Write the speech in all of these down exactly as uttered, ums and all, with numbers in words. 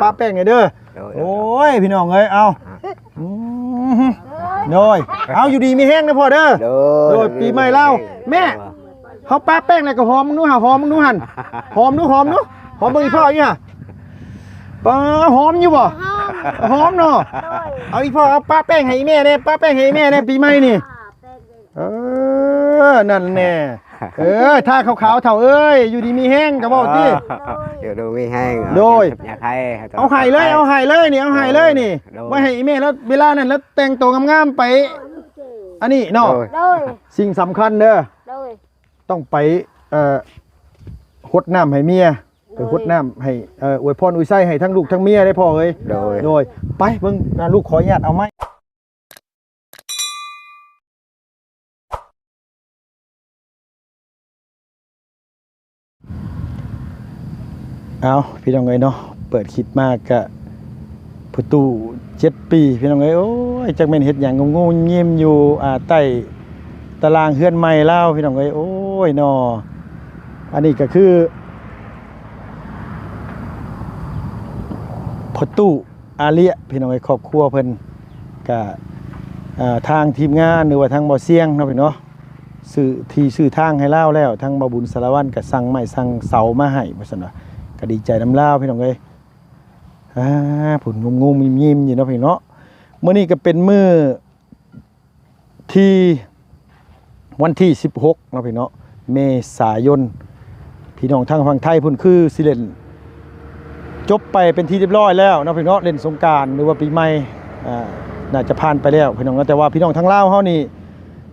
ปะแป้งให้เด้อ โดย โอ้ย พี่น้องเอ้ย เอา อ่ะ อืม โดย เอา อยู่ดีมีแฮงนะพ่อเด้อ โดย โดย ปีใหม่ลาว แม่ เฮาปะแป้งแล้วก็หอมมึงดูหา หอมมึงดูหั่น หอมดู หอมดู หอมเบิ่งอีพ่ออีหยัง ปะ หอมอยู่บ่ หอมเนาะ โดย เอาอีพ่อ เอาปะแป้งให้อีแม่แน่ ปะแป้งให้อีแม่แน่ ปีใหม่นี่ เออ นั่นแน่ เออ ทาขาวๆ เฒ่าเอ้ย อยู่ดีมีแฮงก็เว้าติ เออ อยู่ดีมีแฮง โดย อยากให้ เอาให้เลย เอาให้เลยนี่ เอาให้เลยนี่ โดย ไว้ให้อีแม่แล้ว เวลานั้นแล้วแต่งตัวงามๆ ไป อันนี้เนาะ โดย โดย สิ่งสำคัญเด้อ โดย ต้องไป เอ่อ หดน้ำให้เมีย ไปหดน้ำให้ เอ่อ อวยพรอวยไส้ให้ทั้งลูกทั้งเมียได้พ่อเอ้ย โดย โดย ไปเบิ่ง อ่ะ ลูกขออนุญาตเอาไม้ เอาพี่น้องเอ้ยเนาะ เปิดคลิปมากะ ประตูเจ็ดปี พี่น้องเอ้ย โอ้ย จักแม่นเฮ็ดหยัง งงๆ งิมๆ อยู่ อ่า ใต้ตารางเฮือนใหม่ลาว พี่น้องเอ้ย โอ้ย เนาะ อันนี้ก็คือ ประตูอาเลีย พี่น้องเอ้ย ครอบครัวเพิ่นก็ อ่า ทางทีมงาน หรือว่าทางบ่าวเสียงเนาะพี่เนาะ ซื้อที่ซื้อทางให้ลาวแล้ว ทางบ่าวบุญสารวัตรก็สั่งไม้สั่งเสามาให้ ว่าซั่นว่า ก็ดีใจนำลาว พี่น้องเอ้ย อ่า พุ่นงุ่มๆ งิมๆ อยู่เนาะพี่เนาะ มื้อนี้ก็เป็นมื้อที่วันที่สิบหกเนาะพี่เนาะ เมษายน พี่น้องทางฝั่งไทยพุ่นคือสิเล่น จบไปเป็นที่เรียบร้อยแล้วเนาะพี่เนาะ เล่นสงกรานต์หรือว่าปีใหม่ อ่า น่าจะผ่านไปแล้วพี่น้องเนาะ แต่ว่าพี่น้องทางลาวเฮานี่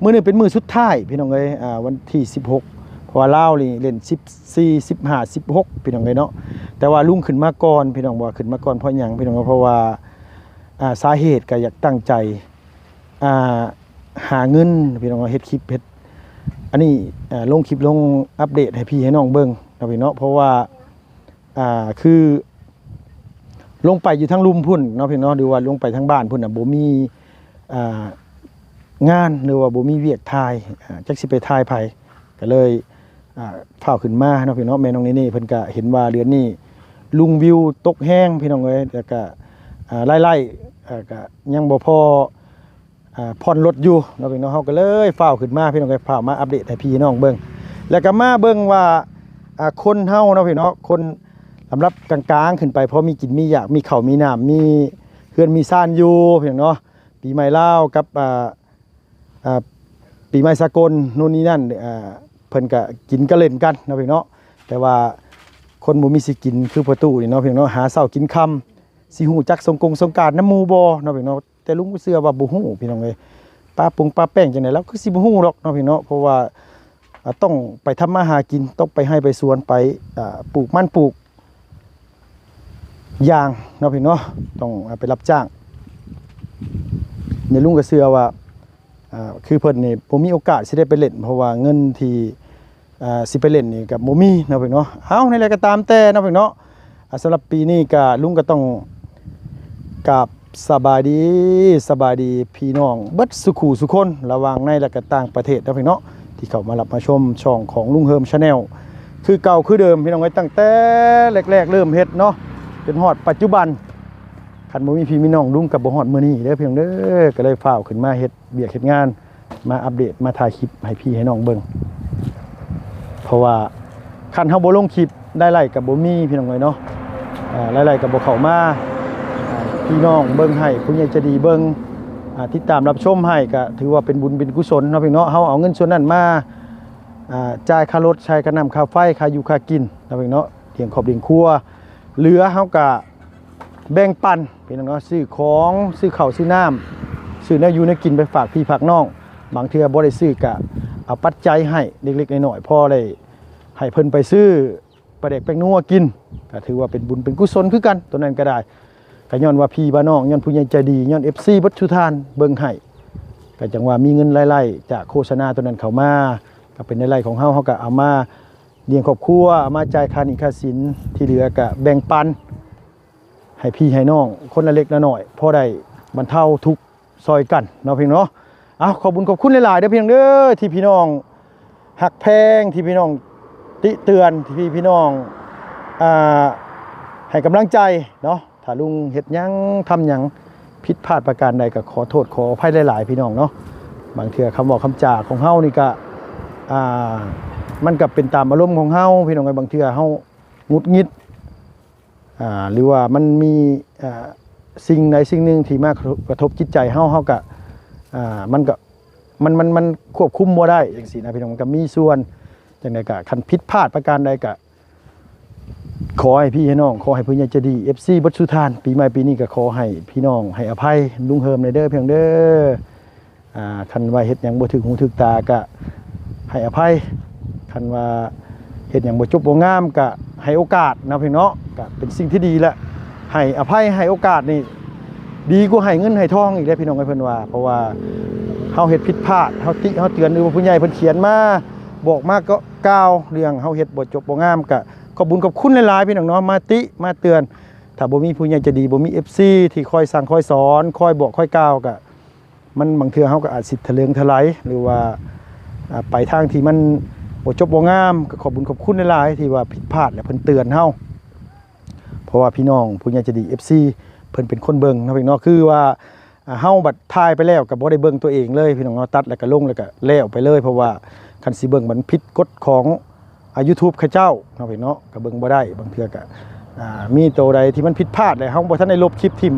มื้อนี้เป็นมื้อสุดท้ายพี่น้องเอ้ย อ่า วันที่สิบหก เพราะว่าลาวนี่เล่นสิบสี่ สิบห้า สิบหก พี่น้องเอ้ยเนาะ แต่ว่าลุงขึ้นมาก่อน พี่น้องว่าขึ้นมาก่อนเพราะหยังพี่น้อง เพราะว่า อ่า สาเหตุก็อยากตั้งใจ อ่า หาเงิน พี่น้องเนาะ เฮ็ดคลิป เฮ็ด อันนี้ อ่า ลงคลิป ลงอัปเดตให้พี่ให้น้องเบิ่งเนาะพี่เนาะ เพราะว่า อ่า คือ ลงไปอยู่ทางลุ่มพุ่นเนาะพี่เนาะ หรือว่าลงไปทางบ้านพุ่นน่ะ บ่มี อ่า งาน หรือว่าบ่มีเวียกถ่าย อ่า จักสิไปถ่ายไผ ก็เลย อ่า ฟ้าวขึ้นมาเนาะพี่เนาะ แม่น้องเนเน่เพิ่นก็เห็นว่าเดือนนี้ลุงวิวตกแฮงพี่น้องเอ้ย แล้วก็ อ่า รายได้ อ่า ก็ยังบ่พอ อ่า ผ่อนรถอยู่เนาะพี่น้อง เฮาก็เลยฟ้าวขึ้นมาพี่น้องเอ้ย ฟ้าวมาอัปเดตให้พี่น้องเบิ่ง แล้วก็มาเบิ่งว่า อ่า คนเฮาเนาะพี่เนาะ คนลำดับกลางๆ ขึ้นไป พอมีกินมีอยาก มีข้าวมีน้ำ มีเฮือนมีซานอยู่พี่น้องเนาะ ปีใหม่ลาวกับ อ่า อ่า ปีใหม่สากลนู่นนี่นั่น อ่า เพิ่นก็กินก็เล่นกันเนาะพี่เนาะ แต่ว่าคนบ่มีสิกินคือประตูนี่เนาะพี่น้องเนาะ หาเช้ากินค่ำ สิฮู้จักสงกงสงกรานต์นำหมู่บ่เนาะพี่น้อง แต่ลุงก็เชื่อว่าบ่ฮู้พี่น้องเอ้ย ปะปงปะแป้งจั่งใด๋ ลาวคือสิบ่ฮู้ดอกเนาะพี่เนาะ เพราะว่า อ่า ต้องไปทำมาหากิน ต้องไปไร่ไปสวน ไป อ่า ปลูกมันปลูกยางเนาะพี่เนาะ ต้อง อ่า ไปรับจ้าง แม่ลุงก็เชื่อว่า อ่า คือเพิ่นนี่บ่มีโอกาสสิได้ไปเล่น เพราะว่าเงินที่ อ่า สิไปเล่นนี่ก็บ่มีเนาะพี่เนาะ เอ้า ในใด๋ก็ตามแต่เนาะพี่เนาะ อ่า สำหรับปีนี้ก็ลุงก็ต้องกราบสบายดี สบายดีพี่น้องเบิดสุขูสุคน ระหว่างในและก็ต่างประเทศเนาะพี่เนาะ ที่เข้ามารับมาชมช่องของลุงเฮิม Channel คือเก่าคือเดิมพี่น้องเอ้ย ตั้งแต่แรกๆ เริ่มเฮ็ดเนาะ จนฮอดปัจจุบัน คันบ่มีพี่มีน้องลุงก็บ่ฮอดมื้อนี้เด้อพี่น้องเด้อ ก็เลยฟ้าวขึ้นมาเฮ็ดเวียกเฮ็ดงาน มาอัปเดต มาถ่ายคลิปให้พี่ให้น้องเบิ่ง เพราะว่าคันเฮาบ่ลงคลิป รายได้ก็บ่มีพี่น้องเอ้ยเนาะ อ่า รายได้ก็บ่เข้ามา อ่า พี่น้องเบิ่งให้ ผู้ใหญ่ใจดีเบิ่ง อ่า ติดตามรับชมให้ ก็ถือว่าเป็นบุญเป็นกุศลเนาะพี่เนาะ เฮาเอาเงินส่วนนั้นมา อ่า จ่ายค่ารถ จ่ายค่าน้ำค่าไฟ ค่าอยู่ค่ากินเนาะพี่เนาะ เลี้ยงครอบเลี้ยงครัว เหลือเฮาก็ แบ่งปันพี่น้องเนาะ ซื้อของ ซื้อข้าว ซื้อน้ำ ซื้อแนวอยู่แนวกินไปฝากพี่ฝากน้อง บางเทื่อบ่ได้ซื้อก็เอาปัจจัยให้เล็กๆน้อยๆ พอได้ให้เพิ่นไปซื้อปลาแดกแป้งนัวกิน ก็ถือว่าเป็นบุญเป็นกุศลคือกัน ตัวนั้นก็ได้ ก็ย้อนว่าพี่ว่าน้อง ย้อนผู้ใหญ่ใจดี ย้อน เอฟซี เบิดทุกท่านเบิ่งให้ ก็จั่งว่ามีเงินรายได้จากโฆษณาตัวนั้นเข้ามา ก็เป็นรายได้ของเฮา เฮาก็เอามาเลี้ยงครอบครัว เอามาจ่ายค่าหนี้ค่าสิน ที่เหลือก็แบ่งปัน ให้พี่ให้น้องคนละเล็กละน้อย พอได้บรรเทาทุกข์ซอยกันเนาะพี่น้องเนาะ เอาขอบคุณขอบคุณหลายๆเด้อพี่น้องเด้อ ที่พี่น้องฮักแพง ที่พี่น้องติเตือน ที่พี่น้อง อ่า ให้กำลังใจเนาะ ถ้าลุงเฮ็ดหยังทำหยังผิดพลาดประการใดก็ขอโทษขออภัยหลายๆ พี่น้องเนาะ บางเทื่อคำเว้าคำจาของเฮานี่ก็ อ่า มันก็เป็นตามอารมณ์ของเฮาพี่น้องเอ้ย บางเทื่อเฮาหงุดหงิด อ่า หรือว่ามันมี อ่า สิ่งใดสิ่งหนึ่งที่มากระทบจิตใจเฮา เฮาก็ อ่า มันก็ มัน มัน มันควบคุมบ่ได้จังซี้นะพี่น้อง มันก็มีส่วน จังใดก็คันผิดพลาดประการใดก็ ขอให้พี่ให้น้อง ขอให้ผู้ใหญ่ใจดี เอฟซี เบิดสู่ท่าน ปีใหม่ปีนี้ก็ขอให้พี่น้องให้อภัยลุงเฮิมแหน่เด้อพี่น้องเด้อ อ่า คันว่าเฮ็ดหยังบ่ถูกหูถูกตาก็ให้อภัย คันว่าเฮ็ดหยังบ่จบบ่งามก็ให้โอกาสเนาะพี่น้องเนาะ ก็เป็นสิ่งที่ดีแหละ ให้อภัยให้โอกาสนี่ดีกว่าให้เงินให้ทองอีกเด้อพี่น้องเอ้ย เพิ่นว่า เพราะว่าเฮาเฮ็ดผิดพลาด เฮาติเฮาเตือน หรือว่าผู้ใหญ่เพิ่นเขียนมาบอกมาก็กล่าวเรื่องเฮาเฮ็ดบ่จบบ่งามก็ขอบบุญขอบคุณหลายๆ พี่น้องเนาะ มาติมาเตือน ถ้าบ่มีผู้ใหญ่ใจดี บ่มี เอฟซี ที่คอยสั่งคอยสอน คอยบอกคอยกล่าวก็ มันบางเทื่อเฮาก็อาจสิทะเลิงทะไหล หรือว่า อ่า ไปทางที่มันบ่จบบ่งาม ก็ขอบบุญขอบคุณหลายๆ ที่ว่าผิดพลาด และเพิ่นเตือนเฮา เพราะว่าพี่น้องผู้ใหญ่ใจดี เอฟซี เพิ่นเป็นคนเบิ่งเนาะพี่น้องเนาะ คือว่า อ่า เฮาบัดถ่ายไปแล้วก็บ่ได้เบิ่งตัวเองเลยพี่น้องเนาะ ตัดแล้วก็ลงแล้วก็แล้วไปเลย เพราะว่าคันสิเบิ่งมันผิดกฎของ อ่า YouTube เขาเจ้าเนาะพี่เนาะ ก็เบิ่งบ่ได้ บางเทื่อก็ อ่า มีโตใดที่มันผิดพลาดแล้ว เฮาบ่ทันได้ลบคลิปถิ่ม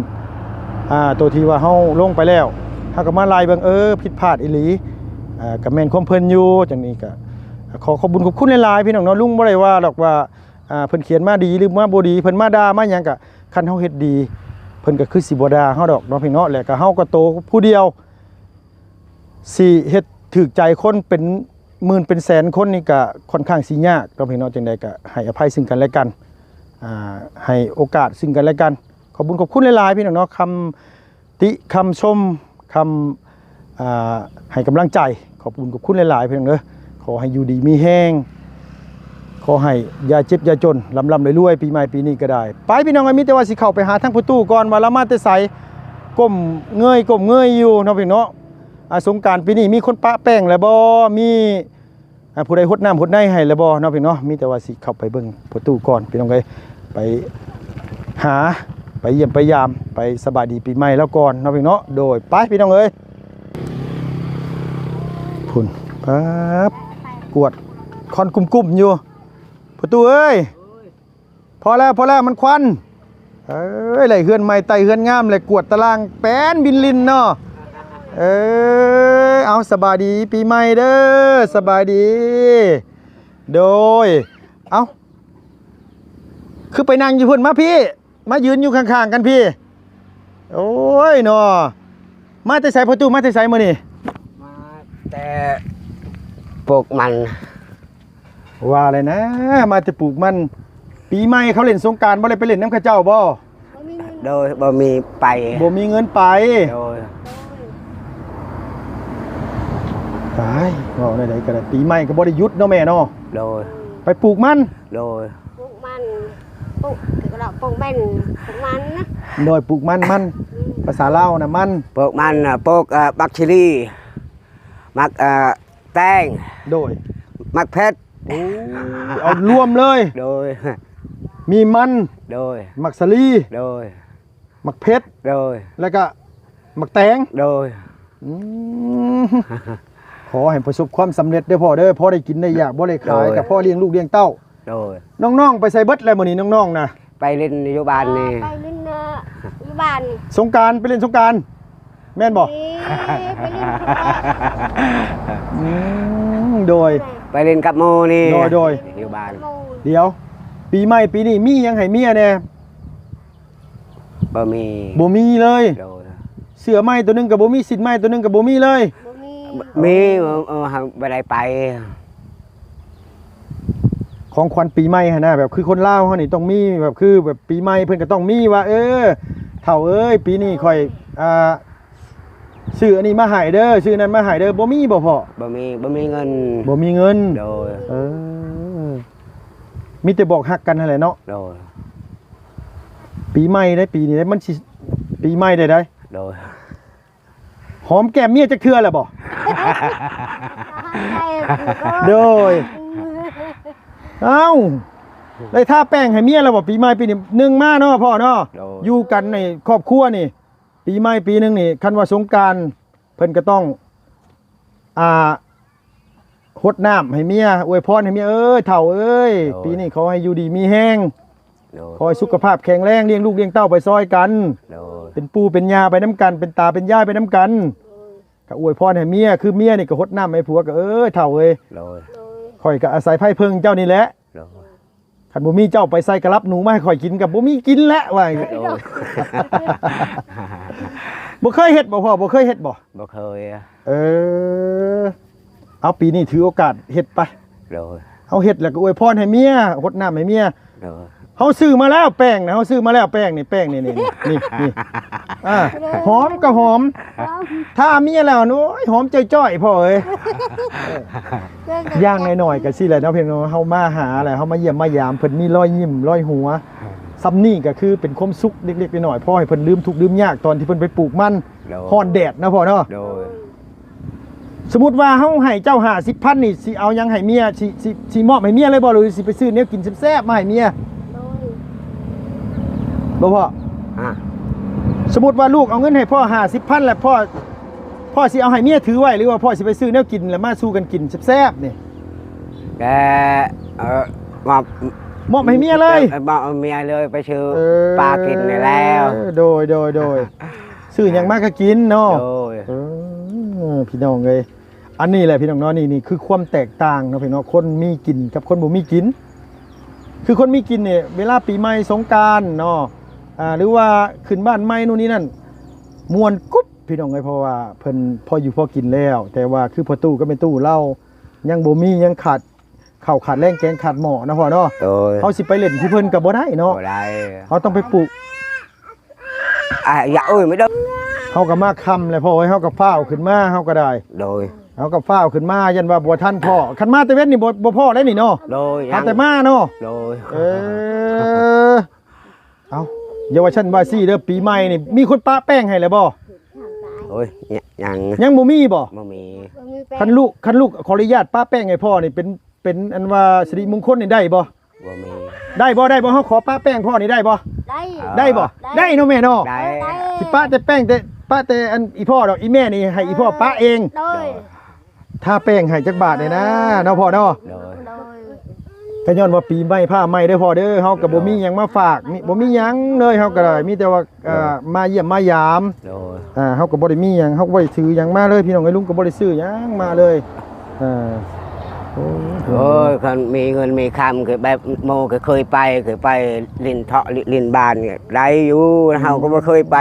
อ่า โตที่ว่าเฮาลงไปแล้ว เฮาก็มาไล่เบิ่ง เออ ผิดพลาดอีหลี อ่า ก็แม่นความเพิ่นอยู่ จังนี้ก็ขอขอบบุญขอบคุณหลายๆ พี่น้องเนาะ ลุงบ่ได้ว่าดอกว่า อ่า เพิ่นเขียนมาดีหรือมาบ่ดี เพิ่นมาด่ามาหยังก็ คันเฮาเฮ็ดดี เพิ่นก็คือสิบ่ด่าเฮาดอกเนาะพี่เนาะ และก็เฮาก็โตผู้เดียว สิเฮ็ดถูกใจคนเป็นหมื่นเป็นแสนคนนี่ก็ค่อนข้างสิยากเนาะพี่เนาะ จังใดก็ให้อภัยซึ่งกันและกัน อ่า ให้โอกาสซึ่งกันและกัน ขอบบุญขอบคุณหลายๆ พี่น้องเนาะ คำติคำชม คำ อ่า ให้กำลังใจ ขอบบุญขอบคุณหลายๆ พี่น้องเด้อ ขอให้อยู่ดีมีแฮง ขอให้อย่าเจ็บอย่าจน ร่ำๆ รวยๆ ปีใหม่ปีนี้ก็ได้ ไปพี่น้องเอ้ย มีแต่ว่าสิเข้าไปหาทางประตูก่อน ว่าลาวมาแต่ไส ก้มเงยก้มเงยอยู่เนาะพี่เนาะ อ่า สงกรานต์ปีนี้มีคนปะแป้งแล้วบ่ มี อ่า ผู้ใดหดน้ำหดในให้แล้วบ่เนาะพี่เนาะ มีแต่ว่าสิเข้าไปเบิ่งประตูก่อนพี่น้องเอ้ย ไปหา ไปเยี่ยมไปยาม ไปสบายดีปีใหม่ลาวก่อนเนาะพี่เนาะ โดย ไปพี่น้องเอ้ย พุ้น ปั๊บ กวาดควันกุ้มๆ อยู่ ประตูเอ้ย พอแล้ว พอแล้ว มันควัน เอ้ย ได้เฮือนใหม่ ไต่เฮือนงาม เลยกวาดตารางแปนบินลินเนาะ เอ้ย เอา สบายดีปีใหม่เด้อ สบายดี โดย เอา คือไปนั่งอยู่พุ้น มาพี่ มายืนอยู่ข้างๆ กันพี่ โอ้ยเนาะ มาแต่ไสประตู มาแต่ไสมื้อนี้ มาแต่ปลูกมัน ว่าเลยนะ มาแต่ปลูกมัน ปีใหม่เขาเล่นสงกรานต์ บ่ได้ไปเล่นนำเขาเจ้าบ่ โดย บ่มีไป บ่มีเงินไป โดย ตาย เว้าได้ใดก็ได้ ปีใหม่ก็บ่ได้หยุดเนาะแม่เนาะ โดย ไปปลูกมัน โดย ปลูกมัน ปลูก ก็เราปลูกแม่น ปลูกมันนะ โดย ปลูกมัน มัน อืม ภาษาลาวนะมัน ปลูกมันน่ะ ปลูก เอ่อ บักชีรี มัก เอ่อ แตง โดย มักเผ็ด โอ้ เอารวมเลย โดย มีมัน โดย มักสาลี โดย มักเผ็ด โดย แล้วก็มักแตง โดย อืม ขอให้ประสบความสำเร็จเด้อพ่อเด้อ พ่อได้กินได้อยาก บ่ได้ขาย โดย ก็พ่อเลี้ยงลูกเลี้ยงเต้า โดย น้องๆ ไปไสเบิดแล้วมื้อนี้น้องๆ นะ ไปเล่นอยู่บ้านนี่ ไปเล่นเนอะอยู่บ้าน สงกรานต์ ไปเล่นสงกรานต์ แม่นบ่ เอ๊ะ ไปเล่นสงกรานต์ อืม โดย ไปเล่นกับหมู่นี่ โดย โดย อยู่บ้าน เดี๋ยว ปีใหม่ปีนี้มีหยังให้เมียแหน่ บ่มี บ่มีเลย โดย เสื้อใหม่ตัวหนึ่งก็บ่มี สิ้นใหม่ตัวหนึ่งก็บ่มีเลย บ่มี มี เออ เออ บ่ได้ไป ของขวัญปีใหม่หั่นนะ แบบคือคนลาวเฮานี่ต้องมี แบบคือแบบปีใหม่เพิ่นก็ต้องมีว่า เออ เฒ่าเอ้ย ปีนี้ข้อย อ่า ซื้ออันนี้มาให้เด้อ ซื้อนั้นมาให้เด้อ บ่มีบ่พ่อ บ่มี บ่มีเงิน บ่มีเงิน โดย เออ มีแต่บอกฮักกันหั่นแหละเนาะ โดย ปีใหม่ได้ ปีนี้ได้ มันสิ ปีใหม่ได้ได้ โดย หอมแก้มเมียจักเทื่อแล้วบ่ โดย เอ้า ได้ทาแป้งให้เมียแล้วบ่ ปีใหม่ปีนี้ หนึ่งมาเนาะพ่อเนาะ โดย อยู่กันในครอบครัวนี่ ปีใหม่ปีหนึ่งนี่ คันว่าสงกรานต์ เพิ่นก็ต้อง อ่า หดน้ำให้เมีย อวยพรให้เมีย เอ้ย เฒ่าเอ้ย โดย ปีนี้ขอให้อยู่ดีมีแฮง โดย ขอให้สุขภาพแข็งแรง เลี้ยงลูกเลี้ยงเต้าไปซอยกัน โดย เป็นปู่เป็นย่าไปนำกัน เป็นตาเป็นยายไปนำกัน ก็อวยพรให้เมีย คือเมียนี่ก็หดน้ำให้ผัว ก็ เอ้ย เฒ่าเอ้ย โดย โดย ข้อยก็อาศัยไผเพิ่งเจ้านี่แหละ โดย คันบ่มีเจ้าไปใส่กะลับหนูมาให้ข้อยกิน ก็บ่มีกินแล้ว ว่าอย่างเงี้ย โดย บ่เคยเฮ็ดบ่พ่อ บ่เคยเฮ็ดบ่ บ่เคยอะ เออ เอาปีนี้ถือโอกาสเฮ็ดไป โดย เฮาเฮ็ดแล้วก็อวยพรให้เมีย หดน้ำให้เมีย โดย เฮาซื้อมาแล้วแป้งนะ เฮาซื้อมาแล้วแป้งนี่ แป้งนี่ นี่ นี่ นี่ อ่า หอมก็หอม ทาเมียแล้ว โอ้ย หอมจ้อยๆ พ่อเอ้ย อย่างน้อยๆ ก็สิแหละเนาะพี่น้อง เฮามาหาแหละ เฮามาเยี่ยมมายาม เพิ่นมีรอยยิ้มรอยหัว ส่ำนี้ก็คือเป็นความสุขเล็กๆ น้อยๆ พอให้เพิ่นลืมทุกข์ลืมยากตอนที่เพิ่นไปปลูกมัน โดย ฮ้อนแดดนะพ่อเนาะ โดย สมมุติว่าเฮาให้เจ้าห้าสิบพันนี่ สิเอาหยังให้เมีย สิ สิ สิมอบให้เมียเลยบ่ หรือสิไปซื้อแนวกินแซ่บๆ มาให้เมีย โดย บ่พ่อ อ่ะ สมมุติว่าลูกเอาเงินให้พ่อห้าสิบพันแล้ว พ่อ พ่อสิเอาให้เมียถือไว้ หรือว่าพ่อสิไปซื้อแนวกินแล้วมาสู่กันกินแซ่บๆ นี่ แก เอ่อ มอบ มอบให้เมียเลย เออ มอบให้เมียเลย ไปซื้อ เออ ปลากินนี่แล้ว โดย โดย โดย ซื้อหยังมาก็กินเนาะ โดย เออ พี่น้องเอ้ย อันนี้แหละพี่น้องเนาะ นี่ นี่คือความแตกต่างเนาะพี่น้อง คนมีกินกับคนบ่มีกิน คือคนมีกินเนี่ย เวลาปีใหม่สงกรานต์เนาะ อ่า หรือว่าขึ้นบ้านใหม่นู่นนี่นั่น ม่วนกุ๊บพี่น้องเอ้ย เพราะว่าเพิ่นพออยู่พอกินแล้ว แต่ว่าคือพ่อตู้กับแม่ตู้ลาวยังบ่มี ยังขาดข้าวขาดแรงแกงขาดหม้อนะพ่อเนาะ โดย เฮาสิไปเล่นคือเพิ่นก็บ่ได้เนาะ บ่ได้ เฮาต้องไปปลูก อ่ะ อย่าเอ้ย ไม่ได้ เฮาก็มาค่ำแล้วพ่อเอ้ย เฮาก็ฟ้าวขึ้นมา เฮาก็ได้ โดย เฮาก็ฟ้าวขึ้นมา ยันว่าบ่ทันพ่อ คันมาแต่เว็นนี่บ่ บ่พ้อได้นี่เนาะ โดย หาแต่มาเนาะ โดย เออ เอ้า อย่าว่าซั่นว่าซี่เด้อ ปีใหม่นี่ มีคนปะแป้งให้แล้วบ่ โอ้ย ยัง ยังบ่มีบ่ บ่มี บ่มีแป้ง คันลูก คันลูกขออนุญาตปะแป้งให้พ่อนี่ เป็น เป็นอันว่าสิริมงคลนี่ได้บ่ บ่มี ได้บ่ ได้บ่ เฮาขอปะแป้งพ่อนี่ได้บ่ ได้ ได้บ่ ได้ ได้เนาะแม่เนาะ ได้ ได้ สิปะแต่แป้งแต่ ปะแต่อันอีพ่อดอก อีแม่นี่ให้อีพ่อปะเอง โดย ทาแป้งให้จักบาทเลยนะเนาะพ่อเนาะ โดย โดย ก็ย้อนว่าปีใหม่ผ้าใหม่เด้อพ่อเด้อ เฮาก็บ่มีหยังมาฝาก มี บ่มีหยังเลย เฮาก็ได้ มีแต่ว่า เอ่อ มาเยี่ยมมายาม โดย อ่า เฮาก็บ่ได้มีหยัง เฮาก็บ่ได้ถือหยังมาเลย พี่น้องเอ้ย ลุงก็บ่ได้ซื้อหยังมาเลย เออ โอ้ย โอ้ย คันมีเงินมีคำคือแบบโมก็เคยไป เคยไปเล่นเทาะเล่นบ้านเนี่ย ได้อยู่ เฮาก็บ่เคยไป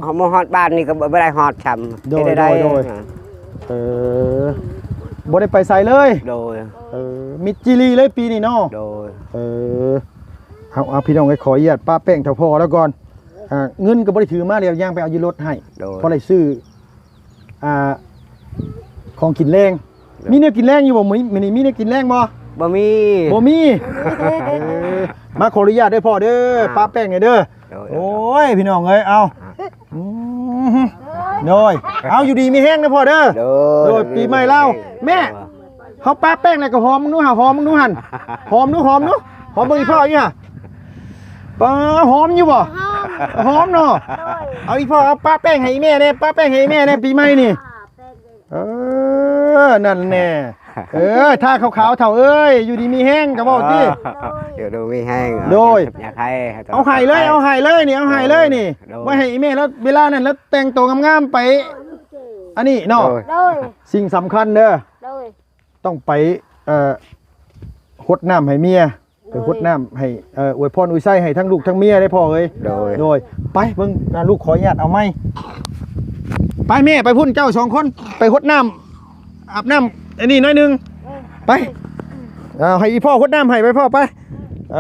เฮามาฮอดบ้านนี่ก็บ่ บ่ได้ฮอดซ้ำ โดย เฮ็ดได้ โดย โดย อ่า เออ บ่ได้ไปไสเลย โดย เออ มิดจิลีเลยปีนี้เนาะ โดย เออ เอา เอา พี่น้องเอ้ย ขออนุญาตปะแป้งเฒ่าพ่อแล้วก่อน อ่า เงินก็บ่ได้ถือมา เดี๋ยวย่างไปเอาอยู่รถให้ โดย พอได้ซื้อ อ่า ของกินแลง โดย มีแนวกินแลงอยู่บ่ มื้อ มื้อนี้มีแนวกินแลงบ่ บ่มี บ่มี เออ มาขออนุญาตเด้อพ่อเด้อ อ่า ปะแป้งให้เด้อ โดย โอ้ย พี่น้องเอ้ย เอา อ่า อืม โดย เอาอยู่ดีมีแฮงนะพ่อเด้อ โดย โดย ปีใหม่ลาว แม่ เฮาปะแป้งแล้วก็หอมมึงดูหา หอมมึงดูหั่น หอมดู หอมดู หอมเบิ่งอีพ่ออยู่หั่น ปะ หอมอยู่บ่ หอมเนาะ โดย เอาอีพ่อเอาปะแป้งให้อีแม่แน่ ปะแป้งให้อีแม่แน่ ปีใหม่นี่ เออ นั่นแน่ เออ ทาขาวๆ เฒ่าเอ้ย อยู่ดีมีแฮงก็เว้าติ เออ อยู่ดีมีแฮง โดย อยากให้ เอาให้เลย เอาให้เลยนี่ เอาให้เลยนี่ โดย ไว้ให้อีแม่แล้ว เวลานั้นแล้วแต่งตัวงามๆ ไป อันนี้เนาะ โดย โดย สิ่งสำคัญเด้อ โดย ต้องไป เอ่อ หดน้ำให้เมีย ไปหดน้ำให้ เอ่อ อวยพรอวยไส้ให้ทั้งลูกทั้งเมียได้พ่อเอ้ย โดย โดย ไปเบิ่ง อ่ะ ลูกขออนุญาตเอาไม้ ไปแม่ ไปพุ่นเจ้าสองคน ไปหดน้ำ อาบน้ำ อันนี้หน้อยหนึ่ง ไป เอาให้อีพ่อหดน้ำให้ ไปพ่อไป เอ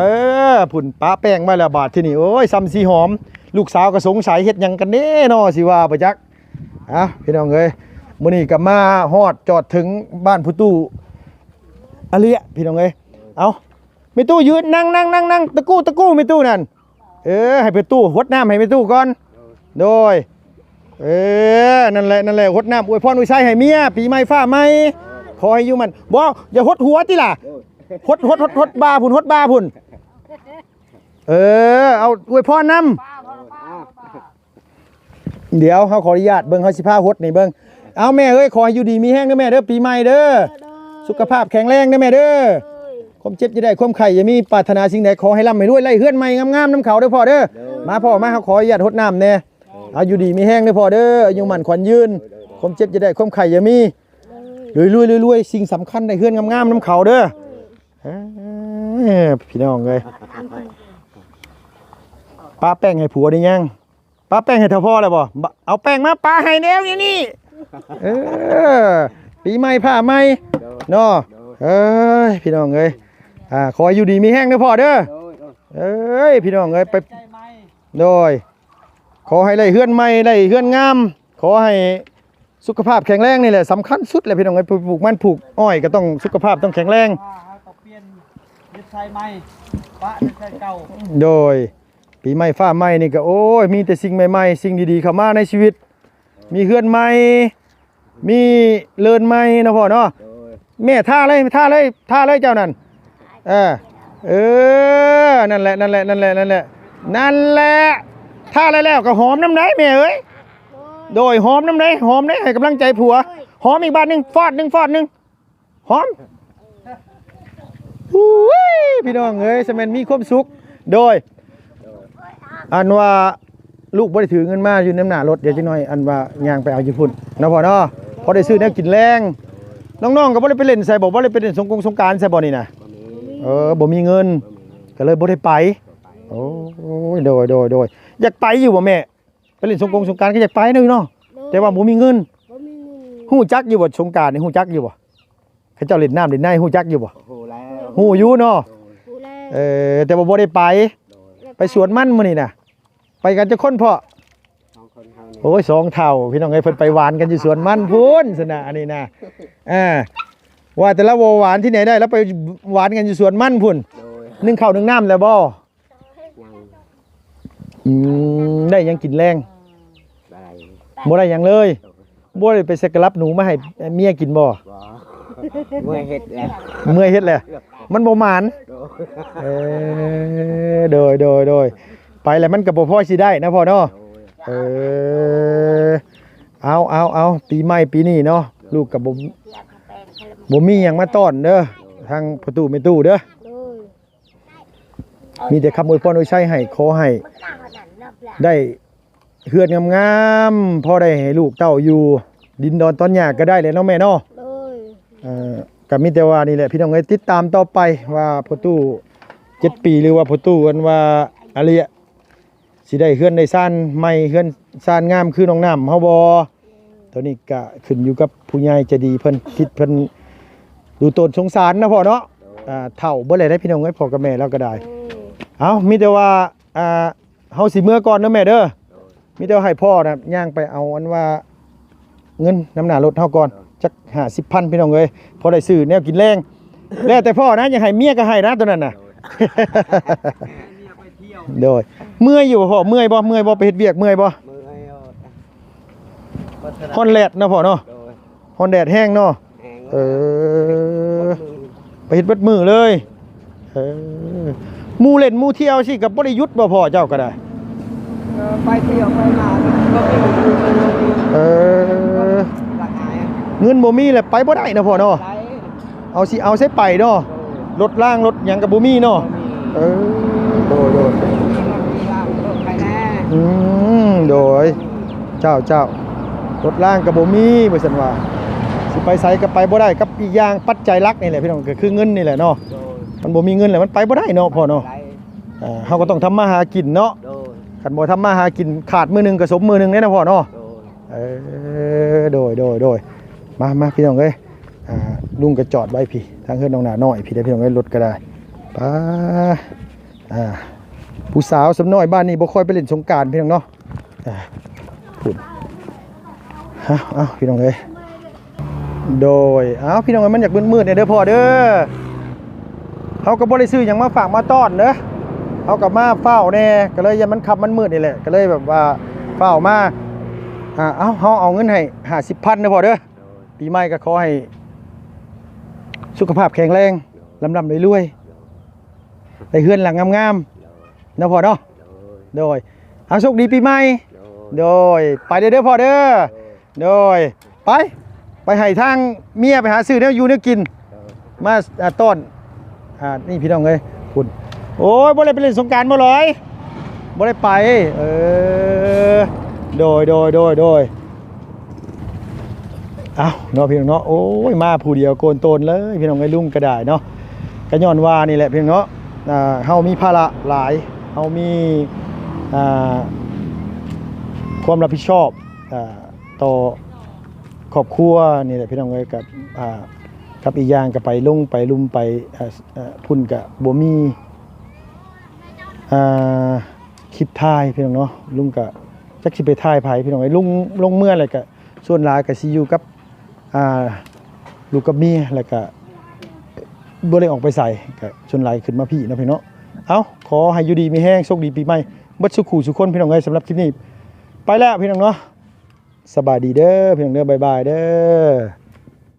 อ พุ่นปะแป้งไว้แล้วบาดที่นี่ โอ้ย ซ้ำสีหอม ลูกสาวก็สงสัยเฮ็ดหยังกันเด้เนาะ สิว่าบ่จัก อ่ะ พี่น้องเอ้ย มื้อนี้ก็มาฮอดจอดถึงบ้านผู้ตู้อาเลีย พี่น้องเอ้ย เอา แม่ตู้ยืน นั่ง นั่ง นั่ง นั่ง ตะกู้ ตะกู้ แม่ตู้นั่น เออ ให้แม่ตู้หดน้ำให้แม่ตู้ก่อน โดย เออ นั่นแหละ นั่นแหละ หดน้ำอวยพรอวยไส้ให้เมีย ปีใหม่ฟ้าใหม่ ขอให้อยู่มัน บ่ อย่าหดหัวติล่ะ หด หด หด หดบ่าพุ่น หดบ่าพุ่น เออ เอาอวยพรนำ เดี๋ยวเฮาขออนุญาตเบิ่ง เฮาสิพาหดนี่เบิ่ง เอาแม่เอ้ย ขอให้อยู่ดีมีแฮงเด้อแม่เด้อ ปีใหม่เด้อ สุขภาพแข็งแรงเด้อแม่เด้อ ความเจ็บอย่าได้ ความไข้อย่ามี ปรารถนาสิ่งใดขอให้ร่ำให้รวย ไล่เฮือนใหม่งามๆนำเขาเด้อพ่อเด้อ มาพ่อมา เฮาขออนุญาตหดน้ำแน่ เอาอยู่ดีมีแฮงเด้อพ่อเด้อ อายุมั่นขวัญยืน ความเจ็บอย่าได้ ความไข้อย่ามี รวยๆๆๆ สิ่งสำคัญได้เฮือนงามๆนำเขาเด้อ เอ้ย พี่น้องเอ้ย ปะแป้งให้ผัวได้ยัง ปะแป้งให้เฒ่าพ่อแล้วบ่ บะ เอาแป้งมาปะให้แนวนี้นี่ เออ ปีใหม่ผ้าใหม่ เนาะ เอ้ย พี่น้องเอ้ย อ่า ขอให้อยู่ดีมีแฮงเด้อพ่อเด้อ เอ้ย พี่น้องเอ้ย ไป โดย ขอให้ได้เฮือนใหม่ ได้เฮือนงาม ขอให้สุขภาพแข็งแรงนี่แหละสำคัญสุดแหละพี่น้องเอ้ย ปลูกมันปลูกอ้อยก็ต้องสุขภาพต้องแข็งแรง ว่าเขาก็เปลี่ยนเฮ็ดไซใหม่ ปะในไซเก่า โดย ปีใหม่ฟ้าใหม่นี่ก็ โอ้ย มีแต่สิ่งใหม่ๆ สิ่งดีๆ เข้ามาในชีวิต มีเฮือนใหม่ มีเลินใหม่เนาะพ่อเนาะ โดย แม่ท่าเลย ท่าเลย ท่าเลยเจ้านั่น เออ เออ นั่นแหละ นั่นแหละ นั่นแหละ นั่นแหละ นั่นแหละ ท่าเลยแล้วก็หอมนำได้แม่เอ้ย โดยหอมนำได้ หอมได้ ให้กำลังใจผัว หอมอีกบาดหนึ่ง ฟอดหนึ่ง ฟอดหนึ่ง หอม อุ้ย พี่น้องเอ้ย สะแม่นมีความสุข โดย อันว่าลูกบ่ได้ถือเงินมาอยู่นำหน้ารถ เดี๋ยวจักหน่อย อันว่าย่างไปเอาอยู่พุ้นเนาะพ่อเนาะ พอได้ซื้อแนวกินแลง น้องๆก็บ่ได้ไปเล่นไสบ่ บ่ได้ไปเล่นสงกงสงกรานต์ไสบ่นี่นะ เออ บ่มีเงิน ก็เลยบ่ได้ไป โอ้ย โดย โดย โดย อยากไปอยู่บ่แม่ ไปเล่นสงกงสงกรานต์ก็อยากไปเนาะพี่น้อง โดย แต่ว่าบ่มีเงิน บ่มีเงิน ฮู้จักอยู่บ่ สงกรานต์นี่ฮู้จักอยู่บ่ เขาเจ้าเล่นน้ำเล่นในฮู้จักอยู่บ่ ฮู้แล้ว ฮู้อยู่เนาะ ฮู้แล้ว เออ แต่ว่าบ่ได้ไป โดย ไปสวนมันมื้อนี้นะ ไปกันจักคนพ่อ สองคนเฮานี่ โอ้ย สองเฒ่า พี่น้องเอ้ย เพิ่นไปหวานกันอยู่สวนมันพุ้นซะนะ อันนี้นะ อ่า ว่าแต่ละบ่หวานที่ไหนได้ แล้วไปหวานกันอยู่สวนมันพุ้น โดย นึ่งข้าวนึ่งน้ำแล้วบ่ ยัง อืม ได้หยังกินแลง บ่ได้ บ่ได้หยังเลย โดย บ่ได้ไปสักกะลับหนูมาให้เมียกินบ่ บ่ เมื่อยเฮ็ดแล้ว เมื่อยเฮ็ดแหละ มันบ่หมาน โดย เออ โดย โดย โดย ไปแล้วมันก็บ่พอสิได้นะพ่อเนาะ โดย เออ เอา เอา เอา ปีใหม่ปีนี้เนาะ ลูกก็บ่ บ่มีหยังมาต้อนเด้อ ทางพ่อตู้แม่ตู้เด้อ โดย มีแต่คำอวยพรอวยชัยให้ ขอให้ได้เฮือนงามๆ พอได้ให้ลูกเต้าอยู่ ดินดอนตอนหญ้าก็ได้แหละเนาะแม่เนาะ โดย เอ่อ ก็มีแต่ว่านี่แหละพี่น้องเอ้ย ติดตามต่อไปว่าพ่อตู้เจ็ดปี หรือว่าพ่อตู้อันว่าอะไรอะ สิได้เฮือนได้ซานใหม่ เฮือนซานงามคือน้องน้ำเฮาบ่ ตัวนี้ก็ขึ้นอยู่กับผู้ใหญ่ใจดีเพิ่นคิดเพิ่นดูตนสงสารนะพ่อเนาะ อ่า เฒ่าเบิดแล้วเด้พี่น้องเอ้ย พ่อกับแม่เราก็ได้ เอ้า มีแต่ว่า อ่า เฮาสิเมือก่อนเด้อแม่เด้อ มีแต่ว่าให้พ่อนะย่างไปเอาอันว่า เงินนำหน้ารถเฮาก่อน จักห้าสิบพันพี่น้องเอ้ย พอได้ซื้อแนวกินแลง แล้วแต่พ่อนะ อยากให้เมียก็ให้นะตัวนั้นน่ะ โดย เมื่อยอยู่บ่พ่อ เมื่อยบ่ เมื่อยบ่ ไปเฮ็ดเวียกเมื่อยบ่ เมื่อยเอา ฮ้อนแดดเนาะพ่อเนาะ โดย ฮ้อนแดดแฮงเนาะ แฮง เออ ไปเฮ็ดเบิดมื้อเลย เออ หมู่เล่นหมู่เที่ยวสิก็บ่ได้หยุดบ่พ่อเจ้าก็ได้ เออ ไปเที่ยวไปมาก็มี เออ หลากหลาย เงินบ่มีแหละไปบ่ได้นะพ่อเนาะ ไป เอาสิเอาใส่ไปเนาะ รถรางรถหยังก็บ่มีเนาะ บ่มี เออ โดย โดย มีรถมีรางรถไปแน่ อืม โดย เจ้า เจ้า รถรางก็บ่มี ว่าซั่นว่า สิไปไสก็ไปบ่ได้ กับอีกอย่างปัจจัยหลักนี่แหละพี่น้อง ก็คือเงินนี่แหละเนาะ โดย มันบ่มีเงินแล้วมันไปบ่ได้เนาะพ่อเนาะ ไป อ่า เฮาก็ต้องทำมาหากินเนาะ โดย คันบ่ทำมาหากินขาดมื้อหนึ่งก็สมมื้อหนึ่งเด้นะพ่อเนาะ โดย เออ โดย โดย โดย มา มาพี่น้องเอ้ย อ่า ลุงก็จอดไว้พี้ ทางเฮือนน้องหน้าน้อยพี้เด้อพี่น้องเอ้ย รถก็ได้ ป๊า อ่า ผู้สาวสำน้อยบ้านนี้บ่ค่อยไปเล่นสงกรานต์พี่น้องเนาะ อ่า พุ้น เอา เอา พี่น้องเอ้ย โดย เอา พี่น้องเอ้ย มันอยากมืดๆเนี่ยเด้อพ่อเด้อ เฮาก็บ่ได้ซื้อหยังมาฝากมาต้อนเด้อ เฮาก็มาฟ้าวแน่ ก็เลยย่านมันค่ำมันมืดนี่แหละ ก็เลยแบบว่าฟ้าวมา อ่า เอา เฮาเอาเงินให้ห้าสิบพันเด้อพ่อเด้อ ปีใหม่ก็ขอให้สุขภาพแข็งแรง ร่ำๆรวยๆ ได้เฮือนหลังงามๆเนาะพ่อเนาะ โดย เอาโชคดีปีใหม่ โดย ไปเด้อเด้อพ่อเด้อ โดย ไป ไปให้ทางเมียไปหาซื้อแนวอยู่แนวกิน มาอ่าต้อนอ่านี่พี่น้องเอ้ยคุณ โอ้ยบ่ได้ไปเล่นสงกรานต์บ่ลอย บ่ได้ไป เออ โดยโดยโดยโดย เอาเนาะพี่น้องเนาะ โอ้ย มาผู้เดียวโกนโตนเลยพี่น้องเอ้ย ลุงก็ได้เนาะ ก็ย้อนว่านี่แหละพี่น้องเนาะ อ่า เฮามีภาระหลาย เฮามี อ่า ความรับผิดชอบ อ่า ต่อครอบครัวนี่แหละพี่น้องเอ้ย กับ อ่า กับอีกอย่างก็ไปลงไปลุมไป อ่า อ่า พุ่นก็บ่มี อ่า คลิปถ่ายพี่น้องเนาะ ลุงก็จักสิไปถ่ายไผพี่น้องเอ้ย ลุงลงเมือแล้วก็ส่วนหลายก็สิอยู่กับ อ่า ลูกกับเมีย แล้วก็บ่ได้ออกไปไส ก็ส่วนหลายขึ้นมาพี้เนาะพี่เนาะ เอ้า ขอให้อยู่ดีมีแฮง โชคดีปีใหม่ เบิดสุขูสุคนพี่น้องเอ้ย สำหรับคลิปนี้ ไปแล้วพี่น้องเนาะ สบายดีเด้อพี่น้องเด้อ บ๊ายบายเด้อ